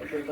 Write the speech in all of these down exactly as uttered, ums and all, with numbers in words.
Hey,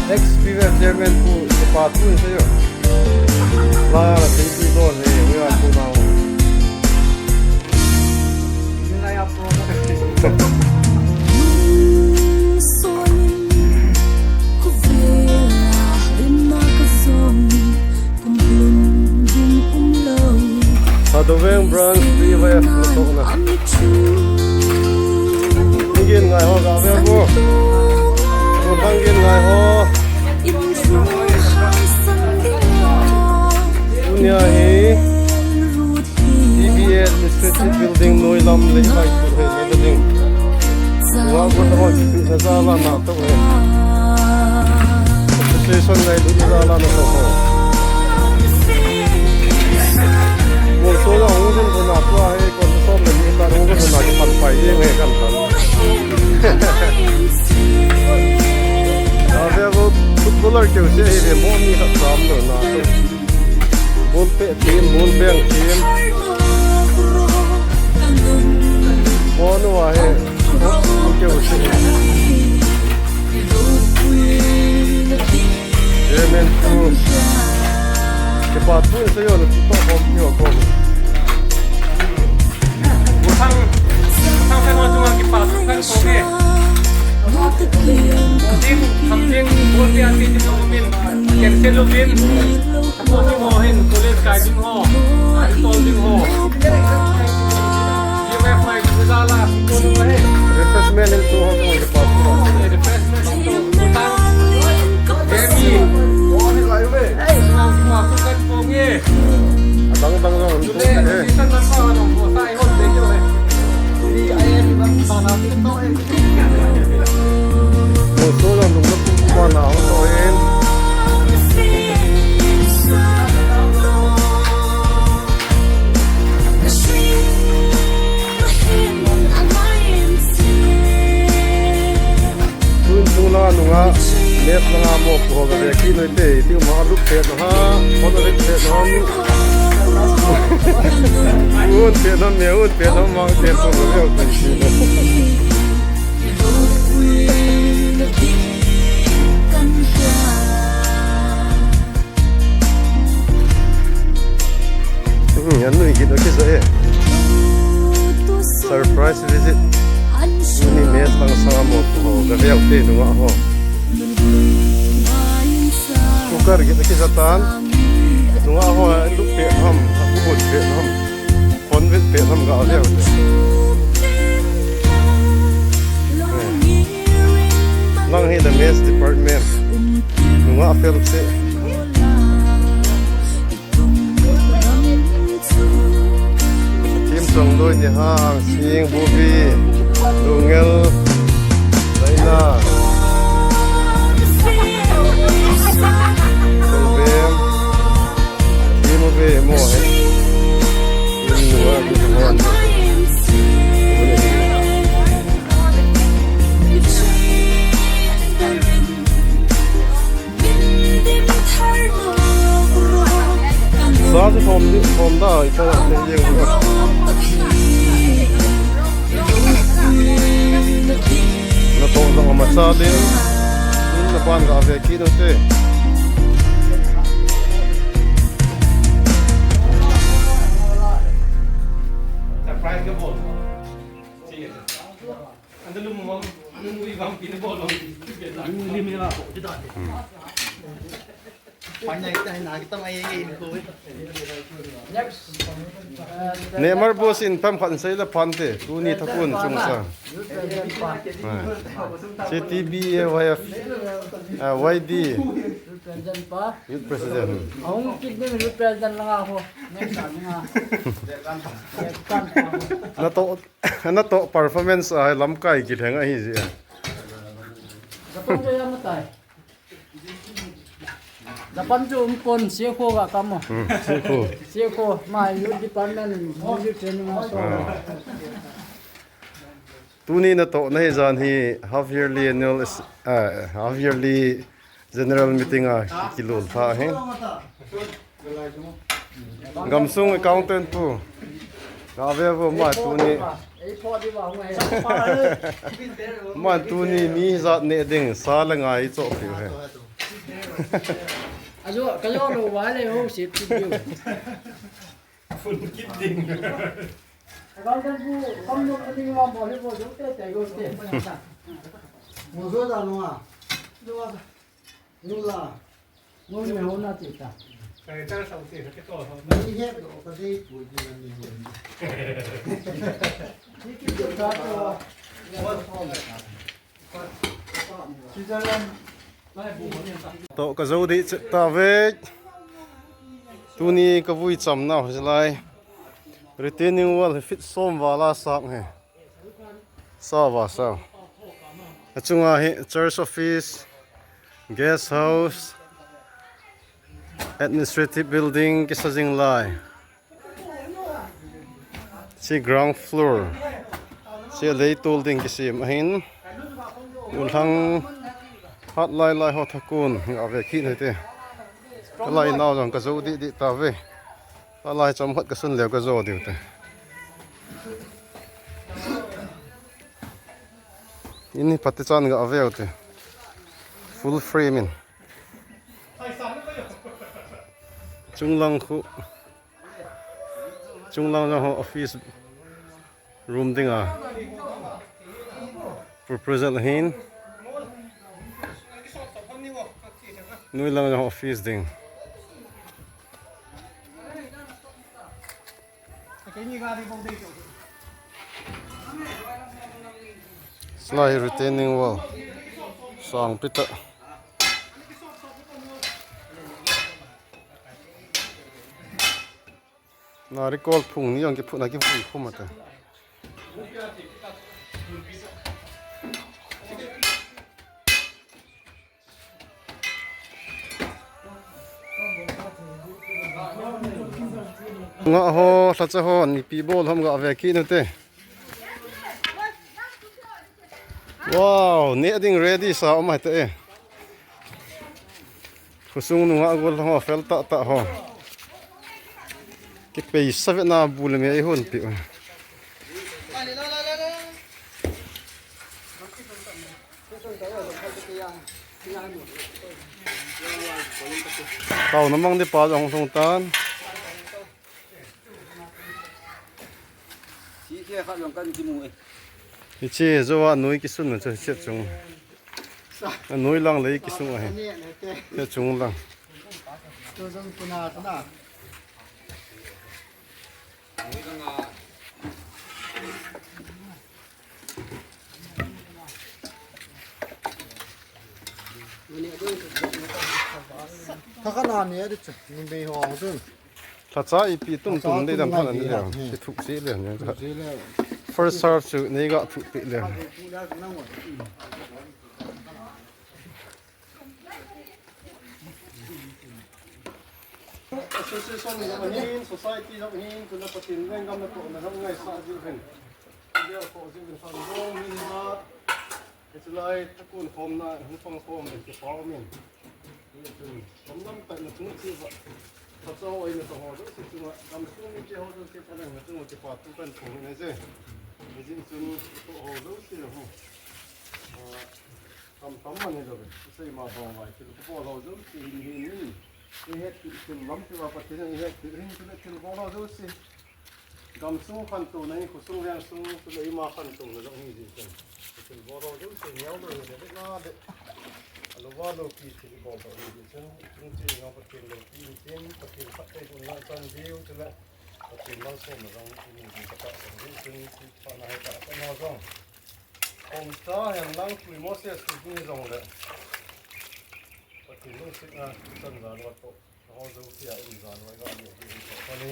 ex-P Y F chairman pu, kipa thu in seiyo. La, la, sei tu don he, we are tu now. Sadoveng branch P Y F natohna. Nigin ngai ho ga ve bo. Nigin ngai ho. Tunia hi T B A Administrative Building noi lam lei mai tu he na ding. Wa ko ta ho ki na za la na to he. Association ngai lu na za la na to ho. Wo so la hung jin ko na tua he ko so le ni ta hung ko na ki pan pai ye ngai kan ta. Ave ko footballer keu se he mo ni khat sam lo na to. Ball pe team, ball beng team. Mo no wa he. Mo ke u si. Amen. Ke pa tu se yo no tu to ko yo ko. Butang, butang sa mo tu ki pa tu kan ko ke. Team, team, ball pe ati ti ko min. Cancel lo min. Ako ding ho hin, college kai ding ho. Ano tol ding ho. Refreshment hin tu ho, tu ho, tu ho. Refreshment hin tu. Demi. Adang dang dang. Motor lang nung na pumpa na ako to eh. Tun tun la nunga, net nunga mo ko ga ve ki noi te, ti ma lu pe na ha, ko na le pe na ha. Un pe na me, un pe na ma te ko ga ve ko si na. Hmm, yan nu ikit okit sa eh. Surprise visit. Tuni mess lang sanga mo ko ga ve te nunga ho. Cooker kit okit sa tan. Nunga ho, lu pe ham, bu pe ham. Convent pe ham ga ve te. Lang hi the mess department. Nunga fel se. Team song doi ni hang, Sing, Bubi, Dungel, Laina. Song Bem. Team Bubi, mo he. Team Nua, Team Nua. Sa chu thom di, thom da, i ta le jeng. Na to jong ma sa din. In na pan ga ve kit u te. Surprise ka bol. Sige. Anda lu mo, lu mo ibang pinabol. Lu mo ibang. Neymar boss in pam khat sei la phan te, tuni thakun chung sa. Youth President pa. Hai. Si T B A Y F, ah, Y D. Youth President pa. Youth President. Ahung kit ding Youth President langa ho. Next time nga. Na to, na to performance a lamkai kilheng ahi ji. Japan chu ya matai. Japan chu um kon, Seko ga kamo. Hmm, Seko. Seko, ma youth department, music training also. Ah. Tuni na to na hi jan hi half yearly annual, ah, half yearly general meeting a kilul tha hi. Gamsung accountant pu. Ka ve vo ma tuni. Ei pho di ba hung e. Ma tuni mi jat ne ding sa le ngai cho pi he. Ajo ka jo lo wa le ho sit ti. Phun kit ding. Agal dan bu kam no ding wa mo le bo jo te te go te. Mo jo da no a. Jo da. Nula. Ngun me hona ti ta. Kai ta sau ti ka to ho. Ni he do ka dei pu di na ni ho. Ni ki jo ta to. Switzerland. To ka jo di che ta ve. Tuni ka vui cham nau hi lai. Retaining wall hi feet som vala sang he. Sa va sa. Achunga hi church office, guest house, administrative building kisa jing lai. Chi ground floor. Chi lei tol ding kisem ahin. Ulhang hat lai lai ho thakun ga ve kit hite. Ka lai nau jong ka jo di di ta ve. Ka lai chom khat ka sun leu ka jo diu te. Ini pati chan ga ve te. Full frame in. Chunglang khu. Chunglang jong ho office room ding a. Proposal hin. Noilang jong ho office ding. Slai retaining wall. Sang pita. Narikol phung ni jong kiphut na kivui khum ate. Nga ho, lhacha ho, nipi bol hom ga ve kit nute. Wow, ne ding ready sa um ai te e. Khosung nunga gol ho fel tah tah ho. Kipei sa ve na bu le me ei hon pi. Tao na mang di pa jong sung tan. Hiche joa noi kisun na chu hiche chung. A noi lang lei kisung ahi. Hiche chung lang. Thakhat na ni adi chu, ni bei ho chu. Lhacha ipi tum tum dei dam than ani le. Ki thup si le ni. First serve chu nei ga thup pi le. Association jong ahin, society jong ahin, tuna Pathen lenggam natohna jong ngaisah jiuvin. Bia khoh jiuvin, sang jong mi ni ma. Hiche lai thakun khomna, hung pang khom in, kipa um in. Hichun, lam lam tah na chung chi va. Phacha ho, oina tah ho jouse chunga, gamsung mite ho jouse thalheng na chunga kipa thu kahin phong in ahi. Hijeh chun, ho jouse ho. Ah, Tam tam mani lou ve. Isei ma bang vai, thil kabol ho jouse hin hin hin. Ihet thil lampi va Pathen in ihet thil hin thil thil bol ho jouse. Gamsung khantouna hi khosung vengsung, chule ima khantouna jong hi jeh chun. Thil bol ho jouse neo lou ve le na le. Alou va lou pi thil bol ho hi jeh chun. Chung chi ngam Pathen lou pi in tin, Pathen khat te jong na chan diu chule. Pathen malsomna jong in in ka ta san diu chun, pa na hai ta ka na jong. Kom cha hen lang tui Moses tui ni jong le. Pathen lungsetna chan jan wat to. Ho jo tia in jan wat ga ni in to ni.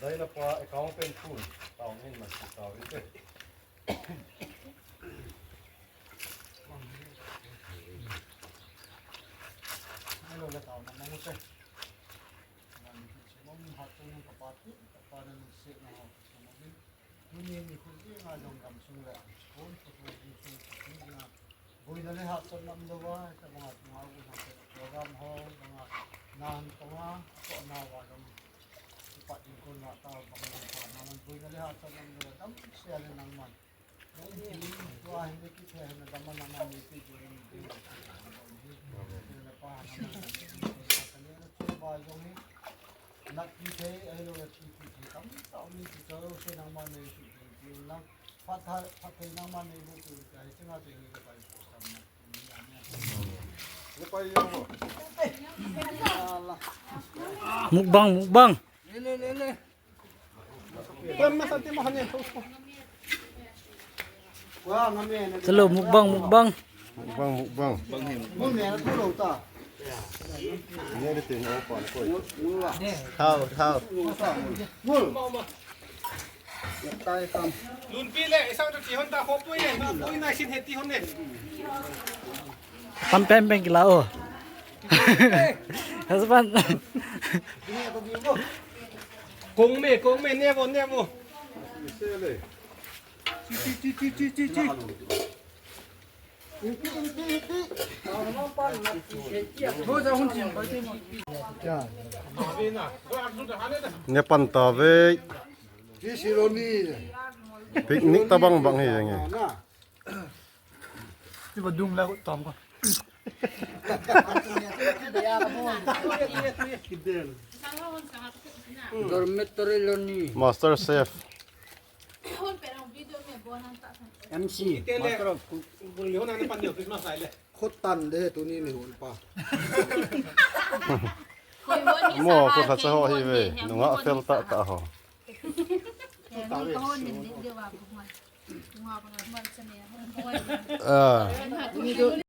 Dai na pa account pen phun. Tao in ma si tao in te. Hello le tao na mo te. Nang si mo ni ha to ni ka pa tu, ka pa na lungsetna ho. Tuni nikho jenga jong gamsung le, hon photo insung photo jenga, boina le hahsatna umlouva, tabanga tunga u hahsat program ho, banga nan tonga, atohna uva jong, Pat in kon la ta bang le pa na man bui na le ha sa man le tam sia le nang man. Nang in tin tua hin le ki the hin le dam man nang man ni ti ju ni ti. Ni le pa na man ni ti sa le na chu ba jong hi. Nak ki the ai lo le ki ki the tam ta ni ti cho se nang man ni ti ti nang. Phat tha phat thei nang man ni bu tu ka hi chinga te ni ka pai ko sam na. Mukbang, mukbang. Chalo, mukbang, mukbang. Mukbang, mukbang. Thao, thao. Lunpi le, isang to tihon ta, hopoi e, hopoi na sin he tihon e. Pan pen pen kila o. Husband. Kong me, kong me, nevo, nevo. Chi, chi, chi. Ne pan ta ve. Picnic tabang bang hi jeng e. Ti ba dung la ko tom ko. Dormitory loni. Master chef. M C. Master of cook. Khut tan de tuni ni hun pa. Mo ko kha cha ho hi ve. Nunga fel ta ta ho. Ah.